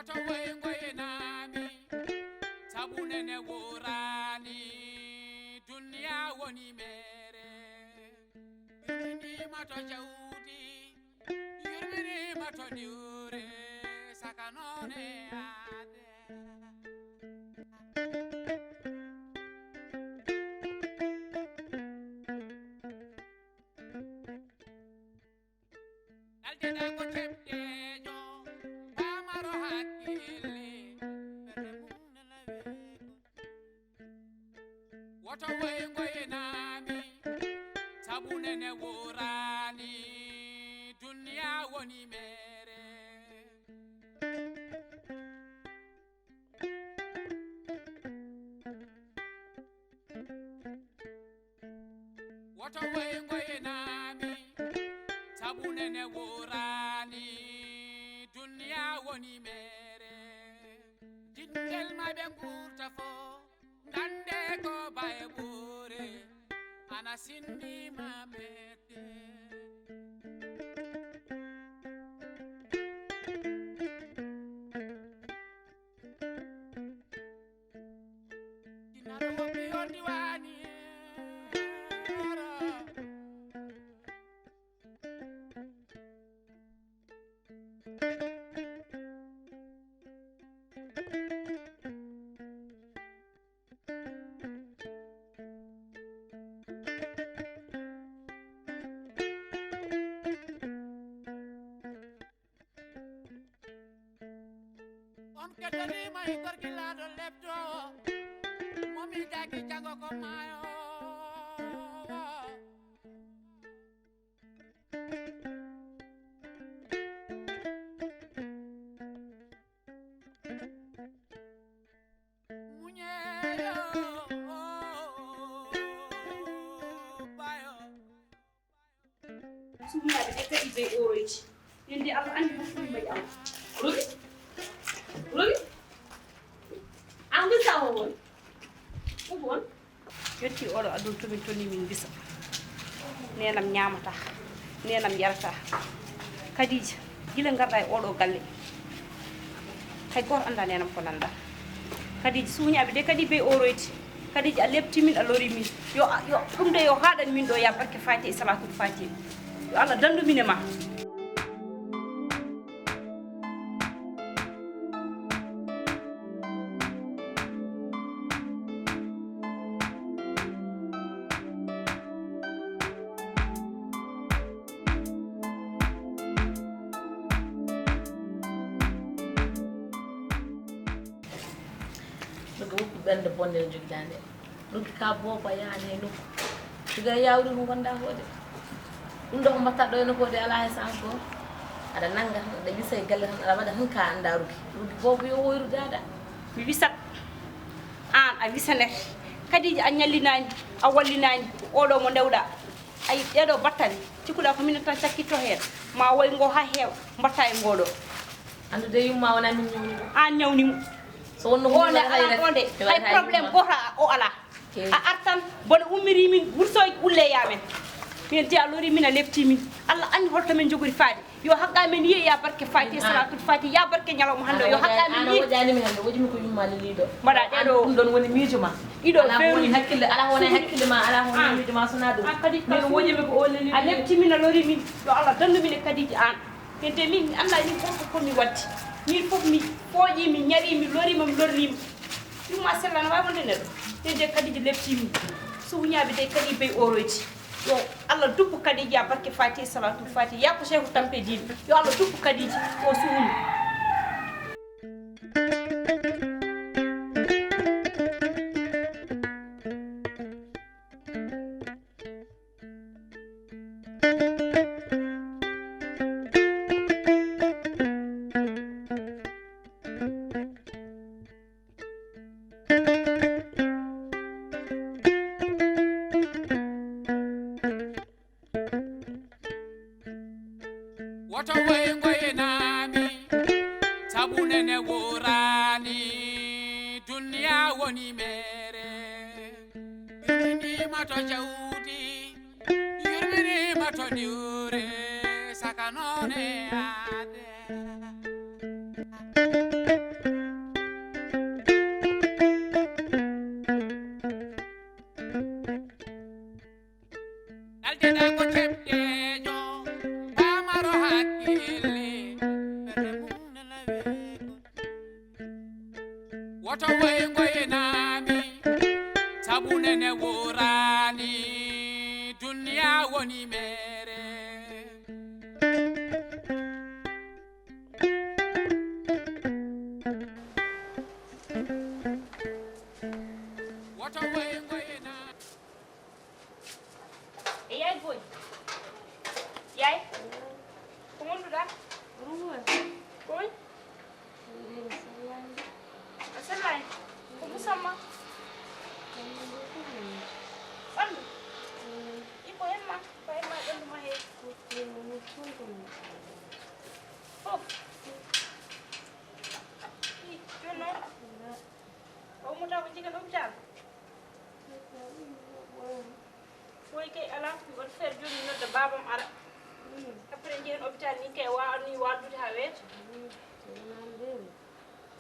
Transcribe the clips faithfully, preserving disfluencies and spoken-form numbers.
To woy ngoynaami, sabu nene wooraani, duniya woni meere. Yurminiima to jawdi, yurminiima to diwre, saka noone aade. Aljanna ko cemteejo, paamaro hakkille, ɓernde mum nana weeɓo. Woto woy ngoynaami, sabu nene wooraani, duniya woni meere. Woto woy ngoynaami, sabu nene wooraani, duniya woni meere. Jinngel ma ɓe nguurta fo, ngannde ko baye ɓoore, ana sinni ma meette. Jinnaɗo woppi on diwaani. On keddaniima e gorgilaaɗo leptoowo, mo mi daki janngo ko maayo. Muñeeyo, bayo. Suudu maɓɓe ɓe kadi bee ooroyji. Nden de Allah anndi ko foti mbaɗi Allah. Rogi? Rogi? An ndu sawo won. Ɗum won. Yotti oɗo aduna to min tonni min ngisa. Nenam ñaamata. Nenam yarata. Kadija, gila ngarɗa e oɗo galle. Hay gooto annda nenam ko nanda. Kadija suuñaaɓe de kadi bee ooroyji. Kadija a lepti min, a lori min. Yo, yo, ɗum de yo haaɗan min ɗo, ya barke Fatiha e Salatul Fatiha. Yo Allah dandu min e ma. Daga woppu ɓernde bonde no jogiɗaa nde. Ruggi ka booba yaani hay nokku. Diga yawri ko ngonɗaa ko de. Ɗum ɗo ko mbaɗtaa ɗo ene ko de alaa hay sens ko. Aɗa nannga tan, aɗa wisa e galle tan, aɗa waɗa tan ka anndaa Ruggi. Ruggi booba yo woyru daada. Mi wisat aan a wisanet. Kadija a ñallinaani, a wallinaani. Oɗo mo ndewɗaa. Ayi, ɗeɗo battane, cikkuɗaa ko minen tan cakkitto heen. Ma woy ngo haa heewa, mbatta e ngoɗo. Anndude yumma wona min ñawni mo. Aan ñawni mo. So wonno o ne alaa ɗo nde, hay problème gooto o alaa. A artan, bone ummiri min, wurtooji ulle yaamen. Min te a lori min, a lepti min. Allah anndi holto min njogori faade. Yo haqqe amen yiye, ya barke Fatiha, Salatul Fatiha, ya barke ñalawma hannde, yo haqqe amen yiye. Woƴani mi hannde, woƴi mi ko yumma leliɗo. Mbaɗa ɗeɗo. Ɗum ɗon woni miijo ma. Ɗiɗo ala ko woni hakkille, ala ko woni hakkille ma, ala ko woni miijo ma, sona ɗum. An kadi min woƴi mi ko o leliɗo. A lepti min, a lori min. Yo Allah dandu min e Kadija aan. Hende min, mi annda min fof ko mi waddi. Min fof mi fooƴi, mi ñari, mi lori ma, mi lorri ma. Yumma sella no wawi wonde neɗɗo. Hende Kadija lepti min. Suuñaaɓe de kadi bee ooroyji. Yo Allah duppu Kadija barke Fatiha, Salatul Fatiha, yaa ko Seeku tampe diine. Yo Allah duppu Kadija o suuñi. Woto woy ngoynaami, sabu nene wooraani, duniya woni meere. Yurminiima to jawdi, yurminiima to diwre, saka noone aade. Woto woy ngoynaami, sabu nene wooraani, duniyaa woni meere. Woto woy ngoynaami. E yaay Boy. Yaay. Ko wonduɗaa? Ruwa. Ko woni? Ndeen sellaani. A sellaani? Ko musamma? Ɓanndu? Iko hemma? Ko hemma ɓanndu ma hee? Fof. Ii, jooni noon? O ummotaako jigan hôpital? Woy kay alaa, mi waɗi feere jooni mi nodda baabam ara. Après njehen hôpital ni kay wa-, ni waldude haa weeta.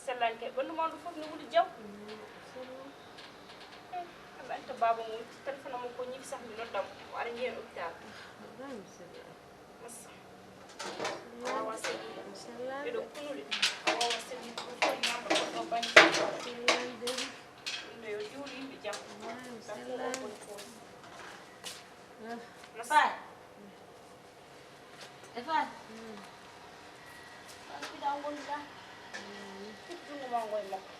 Sellaani kay, ɓanndu mawɗo fof ne wuli jaw. Eh, Allah anndi to baabam woni, téléphone am o ko ñifi sah mi nodda mo, o ara njehen hôpital. Massa. A waawaa sellude. Ɓeɗo kunude. A waawaa sellude. Ɗum fof ñaamɗo goɗɗo bannge. Ɗum ɗo yo juulu yimɓe jam. Tan ko on boni fof. Massa. Faye. E Faye. Faye, mbiɗa ngonduɗa. Junngo ma ngo e makko.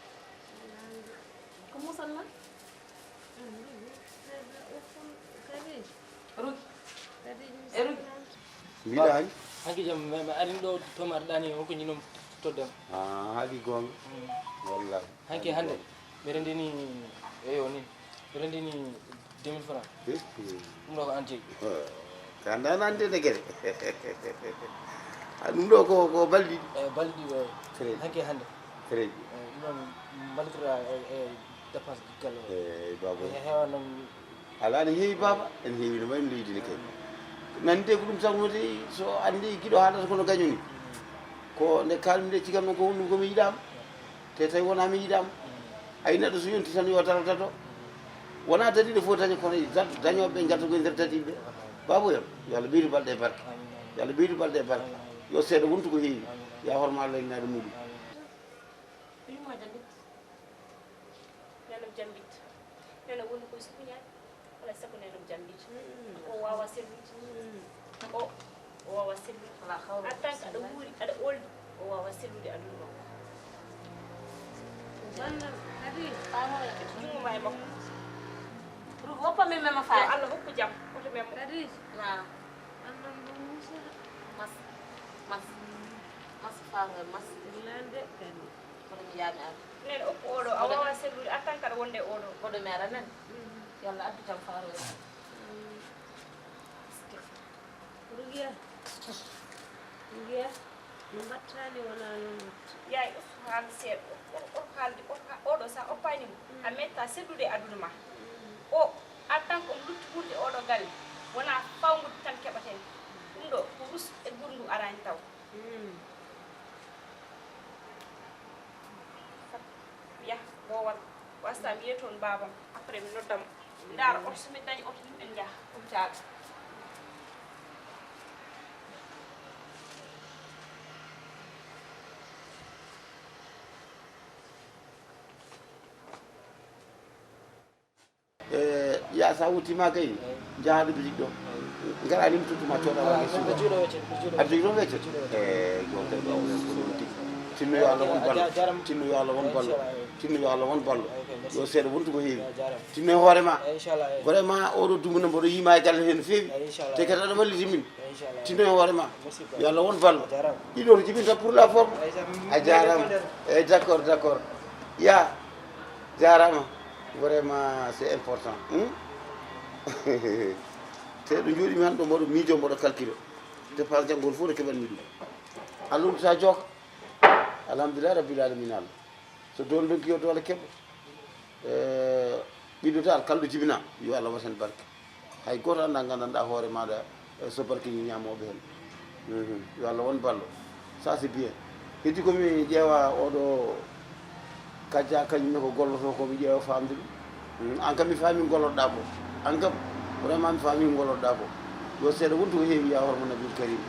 Ko musanna? Rugi. E Rugi. Mbiɗa hanki? Hanki jam, mi, mi arin ɗo to marɗani, hoko ñinom toddam. Ah, haali goonga. Mm. Wallahi. Hanki hannde, mi rendini, eyo ni, mi rendini deux mille francs. Eh, eh. Ɗum ɗo ko an jeyi. Eh, ka ndanande ne gere. Ah, ɗum ɗo ko, ko balɗi. Eh, balɗi, eh. Très bien. Hanki hannde. Très bien. Eh, ɗum ɗon mballitoɗa e, e dépense galle o. Eh, baba. Eh, heewa noon. Alaa, ne heewi, baaba. Ene heewi no wayi no leydi ne kay. Nande ko ɗum sabu de, so anndi giɗo haalata kono gaño ni. Ko nde kaalmi nde, cikan noon ko honɗum ko mi yiɗaama. Te tawi wonaa mi yiɗaama. Ay, neɗɗo so yonti tan yo daro dato. Wonaa dariiɗo fof daña, kono dad-, dañooɓe ɓe njalta koye nder dadiiɓe ɓe. Baaba yam, yo Allah ɓeydu balɗe e barke. Yo Allah ɓeydu balɗe e barke. Yo seeɗa wontu ko heewi. Ya horma Allah e naaɗo muɗum. Nenam jambit. Nenam woni koye sukuñaani. Alaa e sago nenam jambit. Mm. O waawaa sellude. Mm. O, o waawaa sellude. Alaa hawla. En tant que aɗa wuuri, aɗa ooldi, o waawaa sellude aduna o. Bannam, kadi. Faama e junngo ma e makko. Rugo woppa min mema faay. Yo Allah hokku jam. Oto memo. Kadi. Naam. Bannam ɗum Musa. Mas, mas, mas faangal mas. Lande kadi. Kono mi yaami ar. Nene okku oɗo, a waawaa sellude, a tan kaɗa wonde e oɗo. Koɗo mi ara nan. Mhm. Yo Allah addu jam faaro en. Mhm. Rugiya. Rugiya. No mbaɗtaa ni wonaa noon waɗtu. Yaay, of haal seeɗa. O, o, o haalde, o ha-, oɗo sa oppaani mo. Mm. A metta sellude e aduna ma. Mm. O, en tant que omo lutti wuurde oɗo galle. Wonaa fawmude tan keɓaten. Ɗum ɗo, ko rus e gurndu araani taw. Mm. Fat yah boowal. Wasta mi yehi toon baabam. Après mi noddam. Mi ndaara oto, so mi dañi oto, yimɓe njaha hôpital. E, ya sa wutti ma kay, njaha ɗo bitik ɗo. Ngara ni mi tuttu ma cooda wa suuda. Aɗa jogii ɗo weccet? E, gonta ɗo, tinno yo Allah won ballo. Tinno yo Allah won ballo. Tinno yo Allah won ballo. Yo seeɗa wontu ko heewi. Tinno e hoore ma. Vraiment, oɗo dumunna mboɗo yiima e galle hee no feewi. Te kadi aɗa walliti min. Tinno e hoore ma. Yo Allah won ballo. Ɗiɗo to jibinta pour la forme. A jaaraama. Eyi, d'accord, d'accord. Ya, jaaraama. Vraiment, c'est important. Hmm? Te ɗo njooɗimi han ɗo, mboɗo miijo, mboɗo calcule. Dépense janngol fof no keɓanmi ɗum. Allah uddita jooka. Alhamdulillah rabbil alamin Allah. So doole ndonki yo doole keɓo. Eh, ɓiɗɗo dal kalɗo jibina, yo Allah wat hen barke. Hay gooto annda nganndanɗaa hoore maaɗa, eh, so barke ñi ñaamooɓe heen. Mhm. Yo Allah won ballo. Ça, c'est bien. Heddi ko mi ƴeewa oɗo kajja kañum ne ko golloto ko mi ƴeewa faamde ɗum. Mhm. An kam mi faami ngollotoɗaa ko. An kam vraiment mi faami ngollotoɗaa ko. Yo seeɗa wontu ko heewi ya hormo Nabil Karim.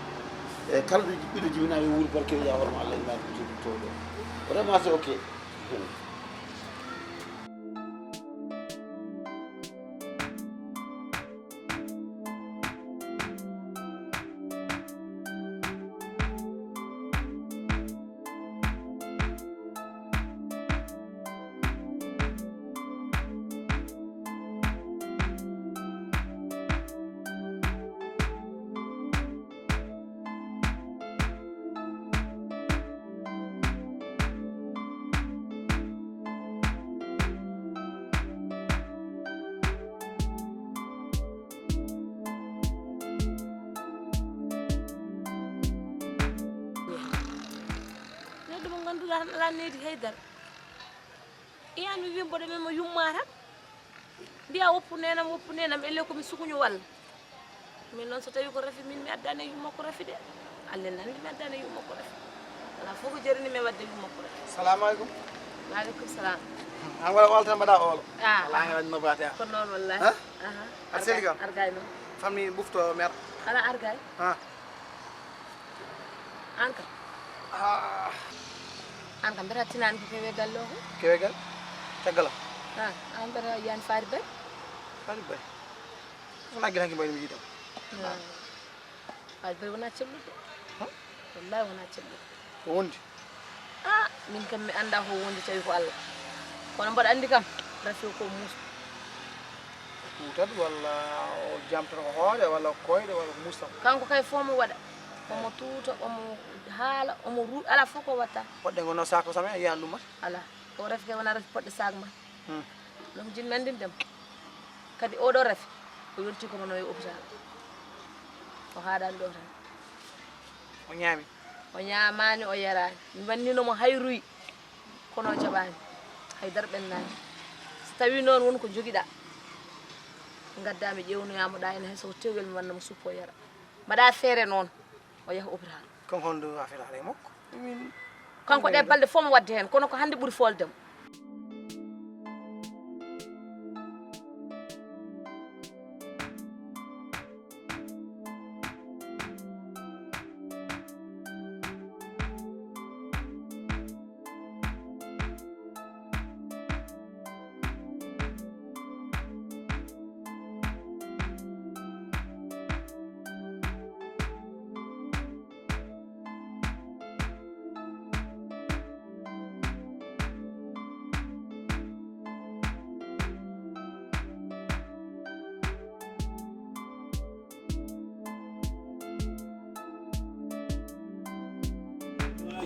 E kala ɗo ɓiɗɗo jibinaa yo wuur barke, yo horma Allah e maari ko jogi to ɗo. Vraiment c'est ok. Neɗɗo mo ngannduɗaa tan alaa nehdi haydara. Iyan mi wiya mboɗo men mo yumma tan. Mbiya woppu nenam, woppu nenam, elle ko mi sukuño walla. Min noon so tawi ko rafi min mi addani e yumma ko rafi de. Allah ne anndi mi addani e yumma ko rafi. Alaa fof ko jarani mi wadde yumma ko rafi. Salamu aleykum. Wa aleykum salam. An wala olta mbaɗa olo. Ah, wala ah. Ngal no bata. Ko noon wallahi. Ha? Aha. Aɗa selli kam? Argay noon. Fammi ɓufto mer. Ala argay. Ha. An kam. Ah. An kam mbeta tinaani ko kewe galle o ko? Kewe galle? Caggal am. Ha, an mbeta yani Fari Bay? Fari Bay. Wona gila hanki mbayni mi yiɗam. Ah. Fari Bay wona celluɗo. Ha? Wallahi wona celluɗo. Ko wondi? Ah, min kam mi annda ko wondi tawi ko Allah. Kono mboɗo anndi kam, rafi ko muus. Tuutat walla o jamtata ko hoore walla ko koyɗe walla ko muus tan? Kanko kay fof mo waɗa. Omo tuuta, omo haala, omo ru-, ala fof ko watta. Woɗɗe ngonno sac ko sama yiyan ɗum mat? Ala. O rafi kay wona rafi poɗɗe sac ma. Hmm. Donc jin mi anndin dem. Kadi oɗo rafi, o yonti ko nono e hôpital. O haaɗani ɗo tan. O ñaami? O ñaamaani, o yaraani. Mi wannino mo hayruy, kono o jaɓaani. Hay dara ɓennaani. So tawi noon won ko jogiɗa, ngadda mi ƴewnoya mo ɗa ene hay so ko tewel mi wanna mo suppo o yara. Mbaɗa feere noon, o yaha hôpital. Kanko honɗo affaire haala e makko? Min Kanko ɗe balɗe fof mo waɗde heen, kono ko hannde ɓuri folde mo.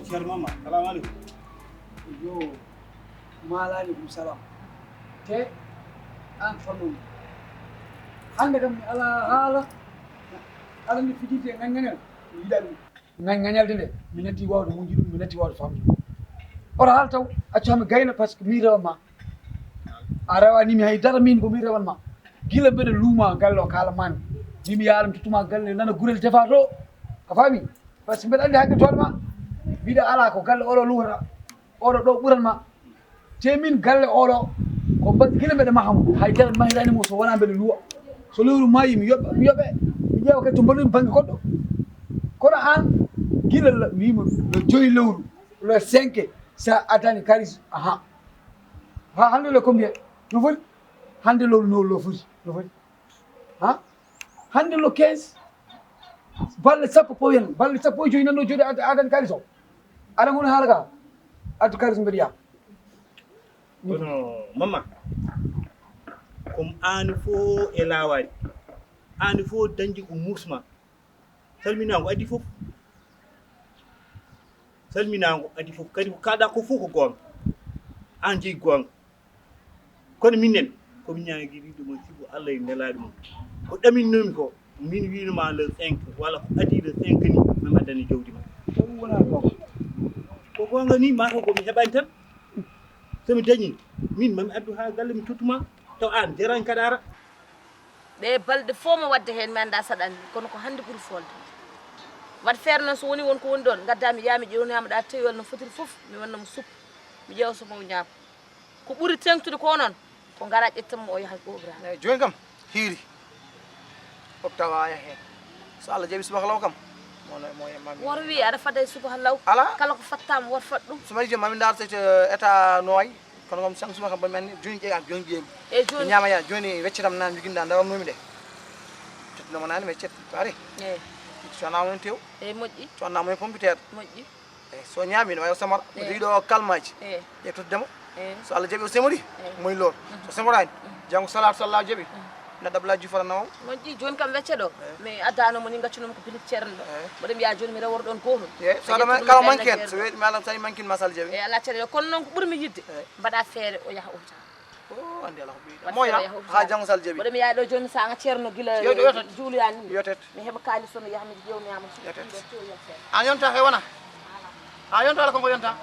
Ceerno Mama, salamu aleykum. Yo, maaleykum salam. Te an fannu. Hannde kam mi ala haala. Ala ni fijirde nganganel. Mi yiɗa ɗum. Ngañ-, ngañalde nde, mi natti waawde muñde ɗum, mi natti waawde faamde ɗum. Oto haal taw, accu haa mi gayna, par ce que mi rewan ma. A rewani mi hay dara, min ko mi rewan ma. Gila mbeɗa luuma galle o, kaala mami. Min mi yaara, mi tottuma galle, nana gurel defa to. A faami? Par ce que mbeɗa anndi hakke doole ma. Mbiɗa ala ko galle oɗo luwata. Oɗo ɗo ɓuran ma. Te min galle oɗo, ko mba-, gila mbeɗa maha mo. Hay dara mahirani mo so wona mbeɗa luwa. So lewru maayi, mi yoɓa, mi yoɓe. Mi ƴeewa kadi to mbaɗumi bannge goɗɗo. Kono an, gila la-, wiima le joyi lewru, le cinq, sa addani kalis, aha. Ha hannde le combien? No foti? Hannde lewru no, no foti, no foti. Ha? Hannde le quinze, balɗe sappo poyen, balɗe sappo e joyi nanno jooɗi ad-, addani kalis o. Aɗa ngoni haala ka? Addu kalis mbeɗa yaa. Kono, Mama, comme aan fof e laawaari, aan fof dañde ko muusma. Salminaango adii fof. Salminaango adii fof. Kadi ko kaalɗaa ko fof ko goonga. Aan jeyi goonga. Kono minen, ko min ñaagiriiɗo mon sibu Allah e nelaaɗo mum. Ko ɗaminnomi ko, min wiino ma le cinq, walla ko adii le cinq ni, mi addani jawdi ma. Ko ɗum wonaa goonga. Ko goonga ni, maa taw ko mi heɓaani tan. So mi dañii, min mami addu haa galle mi tottuma, taw aan jaraani kadi ara. Ɗe balɗe fof mo waɗde heen mi annda saɗanni, kono ko hannde ɓuri folde. Waɗ feere noon so woni won ko woni ɗoon, ngadda mi yaa mi ƴeewnoya mo ɗa tewel no fotiri fof, mi wanna mo suppu, mi ƴeewa so mo ñaam. Ko ɓuri teŋtude ko noon, ko ngara ƴettan mo o yaha ko obra. Eeyi, jooni kam hiiri. Fof tawa yaha heen. So Allah jaɓi subaka law kam, Woto wi aɗa fada e suko ha law. Ala. Kala ko fattama woto fat ɗum. So mari jom mami ndaar so état no wayi. Kono kam sang suma kam bami anni joni ƴeewi am joni ƴeewi. E joni. Ñaama ya joni weccetam nan joginda ndaramnumi de. Tottinoma nani weccet pare. E. Sona mo tew. E moƴƴi. Sona mo pompiteer. Moƴƴi. E so ñaami no wayo samara. E. Riɗo kalmaji. E. E tottidemo. E. So Allah jaɓi o semori. E. Moy lor. So semorani. Jango salat sallah jaɓi. Neɗɗo Abdoulaye Diouf fotata nawam. Moƴƴi joni kam wecce ɗo. E. Mi addano mo ni gaccunoma ko bilik ceerno ɗo. E. Mboɗo mbiya joni mi reworo ɗon goto. E so adama kala manki en so weɗi mi alam sani mankin ma sal jaɓi. E ala caɗele kono noon ko ɓurmi yidde. E. Mbaɗa feere o yaha o tawa. O andi ala ko ɓiɗa mo yaha ha janngo sal jaɓi. Mboɗo mi yaha ɗo joni sanga ceerno gila juuluyani. Yotet. Mi heɓa kalis o mi yaha mi ƴewniyama. Yotet. A yonta he wona. A yonta ala konko yonta.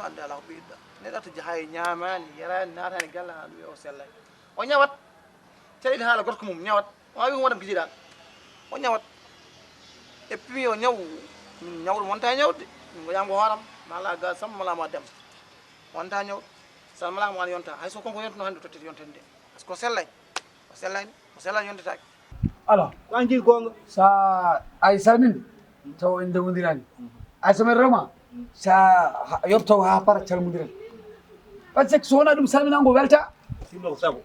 Andi ala ko ɓiɗɗa. Neɗɗo to jaha e ñaamaani, yaraani, naataani galle, haa ɗum wiya o sellay. O ñawat, caɗeele haala gorko mum, ñawat. O wawi ɗum waɗan ko jiɗa. O ñawat. E pimi o ñaw, min ñawɗo wonta e ñawde. Min ko yango hooram, ma ala ga sam, mala ma dem. Wonta ñawɗo. Sal mala mo an yonta. Hay so konko yontuno hannde tottete yontande. Parce que o sellay. O sellay, o sellay yontetaake. Ala. Ko an jeyi goonga. Sa ay salmin, taw en ndewndirani. Ay so men rewma, sa ha- yoptaw ha para calmondiren. Par ce que so wona ɗum salminango welta. Sinno ko sago.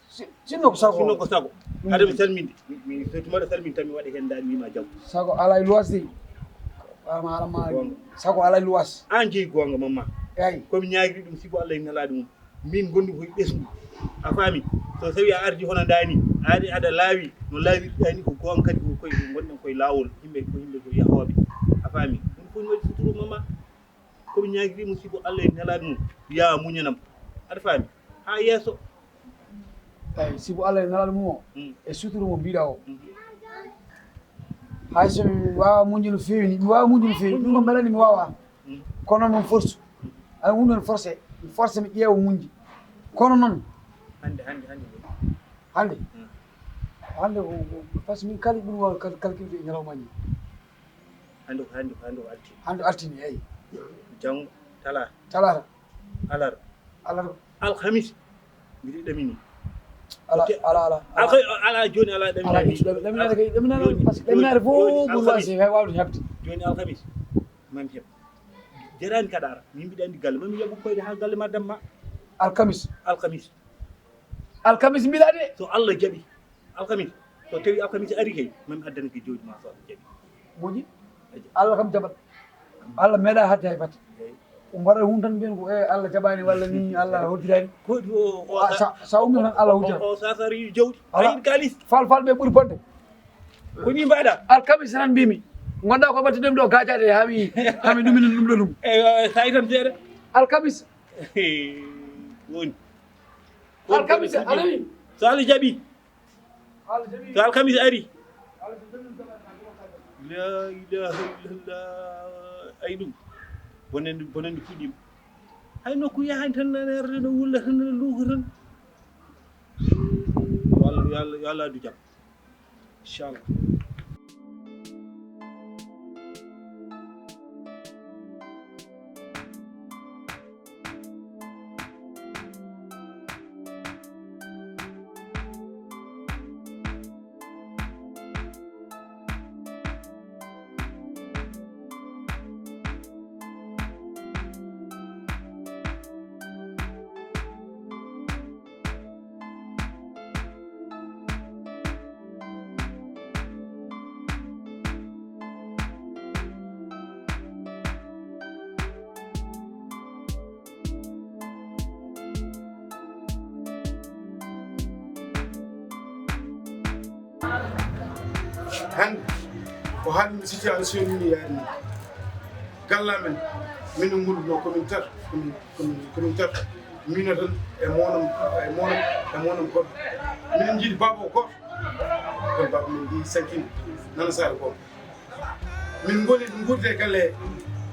Si- sinno ko sago. Sinno ko sago. Aɗa mi salminde. Mi- mi- so tuma ɗo salmin tan mi waɗi hen daaɗi wima jam. Sago alay luwas de. Wama alama. Goonga. Sago alay luwas. An jeyi goonga mamma. Eyyi. Komi ñaagiri ɗum sibu Allah e nelaɗo mum. Min gonmi koye ɓesngu. A faami? So tawi a ardi hono ndaa ni, a ari aɗa laawi, no laawirɗaa ni ko goonga kadi ko koye gonɗen koye laawol, yimɓe ko yimɓe ko yahooɓe. A faami? Ɗum fof ne waɗi suturu mama. Ko mi ñaagiri mo sibu Allah e nelaaɗo mum, yo a muñanam. Aɗa faami? Haa yeeso. Eyi, sibu Allah e nelaaɗo mum o, mm, e suturu mo mbiɗa o. Mm. Hay so mi waawa muñde no feewi ni, mi waawa muñde no feewi, ɗum ko mbelani mi waawa. Mm. Kono noon force. Ay, ɗum noon forcé. Mi forcé mi ƴeewa muñde. Kono noon. Hannde, hannde, hannde. Hannde? Mm. Hannde ko, ko, parce que min kala ɓuri waawi cal- calculde e ñalawmaaji. Hannde ko, hannde ko, hannde ko altine. Hannde altine, eyi. Janngo, talaata. Talaata. Alarba. Alarba. Alhamis. Mbiɗa ɗamini. Ala, ala, ala, ala. Alha- ala, jooni ala ɗaminaani. Ala, ɗam- ɗaminaade kay, ɗaminaade, jooni, parce que ɗaminaade jooni, fof jooni, ɓuri alhamis. Waasi, hay waawde heɓde. Jooni alhamis. Mami heɓ. Jaraani kaɗa ara. Min mbiɗa anndi galle. Mami yaɓu koyɗe haa galle ma damma. Alkamis. Alkamis. Alkamis mbiɗa de. So Allah jaɓi. Alkamis. So tawi alkamis ari kay. Mami addana ki jooɗi ma so Allah jaɓi. Moƴƴi. Allah kam jaɓat. Allah meeɗa hadde hay batte. Eyi. Ko mbaɗa hun tan mbiyen ko e Allah jaɓani walla ni Allah hodditani. Ko o- o- Ah, sa- sa ummi tan Allah hodditani. O sasari jawdi. Ala. Ayin kalis. Fal fal ɓe ɓuri bonde. Ko ni mbaɗa. Alkamis tan mbimi. Gonda ko batte ɗum ɗo gajade ha mi ha mi ɗumini ɗum ɗo ɗum. E sa itan seeɗa. Alkamis. Woni. Alkamis alani. So Allah jaɓi. So alkamis ari. La ilaha illallah. Ay ɗum. Bonande bonande puɗɗima. Hay nokku yahani tan nana arde no wulla tan nana luuka tan. Yo Allah yo Allah yo Allah addu jam. Inchallah. Hannde ko hannde situation ni yaari ni. Galla men minen ngolluno komin tar komin komin komin tar mino tan e monom e monom e monom goɗɗo minen jiidi baba o goto. Kono baba min ndi sankini nana sare goto. Min ngoni ɗum guurde e galle he.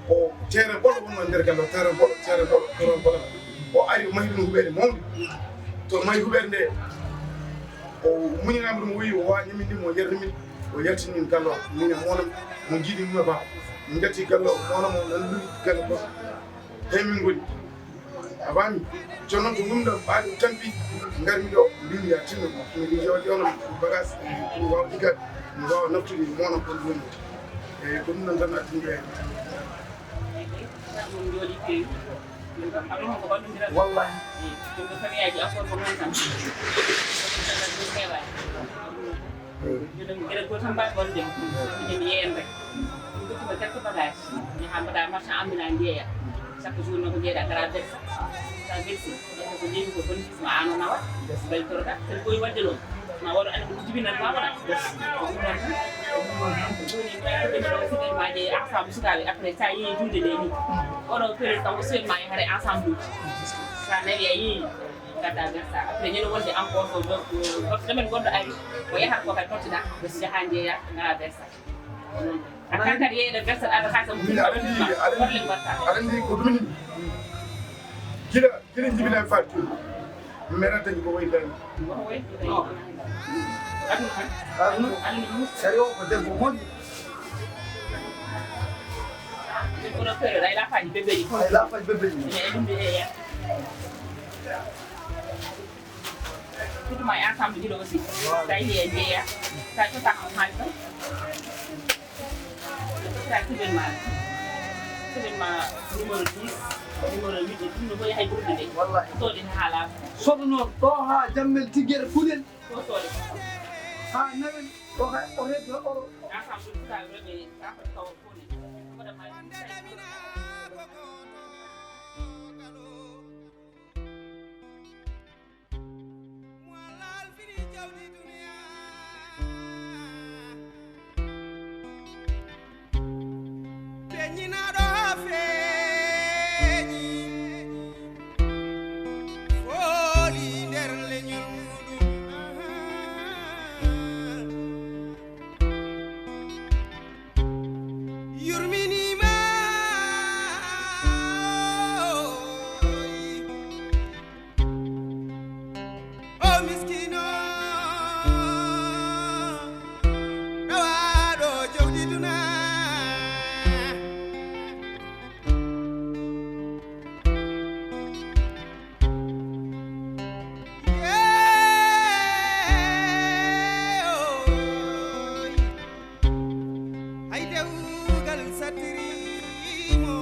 O teere bolo wonno nder galle o teere bolo teere bolo teere bolo. O ari o mahi ɗum huɓeede mawde to mahi huɓeede nde. O muñinama ɗum o wi o wawa ñaminde mo yerde min. O yaltini min galle o min e monom mo jiiɗi ɗum e ba min gatti galle o monom o nan luwi galle bolo. He min ngoni. A faami? Jooni noon, so ngumɗam ɓaade tampi, ngarmi ɗo, mbimi ya tinno, mi jooɗi on bagage, e ɗum waawa liggaade, mi waawa naftude e moono kon ɗum. Eeyi, ko ɗum noon tan addi ɗum ɓe. Wallahi. Eeyi. Minen gere gooto tan mbaɗi wonde. Minen yeeyen rek. Ɗum tottuma quelque bagage. Yaha mbaɗa marchand ambulant njeeya. Chaque jour noon ko njeeɗa gara versa. Sa versi. Ƴetta ko njeeyi ko bénéfice ma ano nawa. Beltoroɗa. Sen koye wadde ɗon. Ma waɗo andi ko jibinat ma wona. Jooni ma ko ɓe ɗo siɗen ma je ensemble sukaaɓe. Après sa yeeyi julde nde ni. Oɗo période kam ko suwen ma yahare ensemble uji. Sa nawi a yeeyi. Gadda versa. Après ñande wonde encore ko domaine goɗɗo ari. O yahat ko kadi tottiɗa. Jaha njeeya gara versa. A kankat yeeyde verset aɗa xaasa mo min aɗa andi aɗa andi aɗa andi ko ɗum ni gila gila jibina e facture mera dañi ko way dañi. Aduna sari o ko debbo moƴƴo. Kono pere ay lafaji bebeji ay lafaji bebeji. Ene ɗum de yeeya. Surtout ma e ensemble ɗiɗo aussi. Sa yeeya jeeya. Sa tota on haalta. Sa semaine ma semaine ma numéro dix numéro huit ɗum no ko yahay ɓurde de. Wallahi. Soode haala. Sodo noon ɗo ha jammel tiggere kuɗen. Ko soode. Ha nawen ɗo hay o heddo oro. Ensemble ɗum ka rewɓe ka ko taw ko ne. Madame Aïssa. Mo Allah alfini jawdi duniya. Feeñinaaɗo haa feeñi. Fooli nder leñol muuɗum. Yurminiima. O miskino ɗawaɗo jawdi duna. Yeeoy. Hay dewgal sattirimo.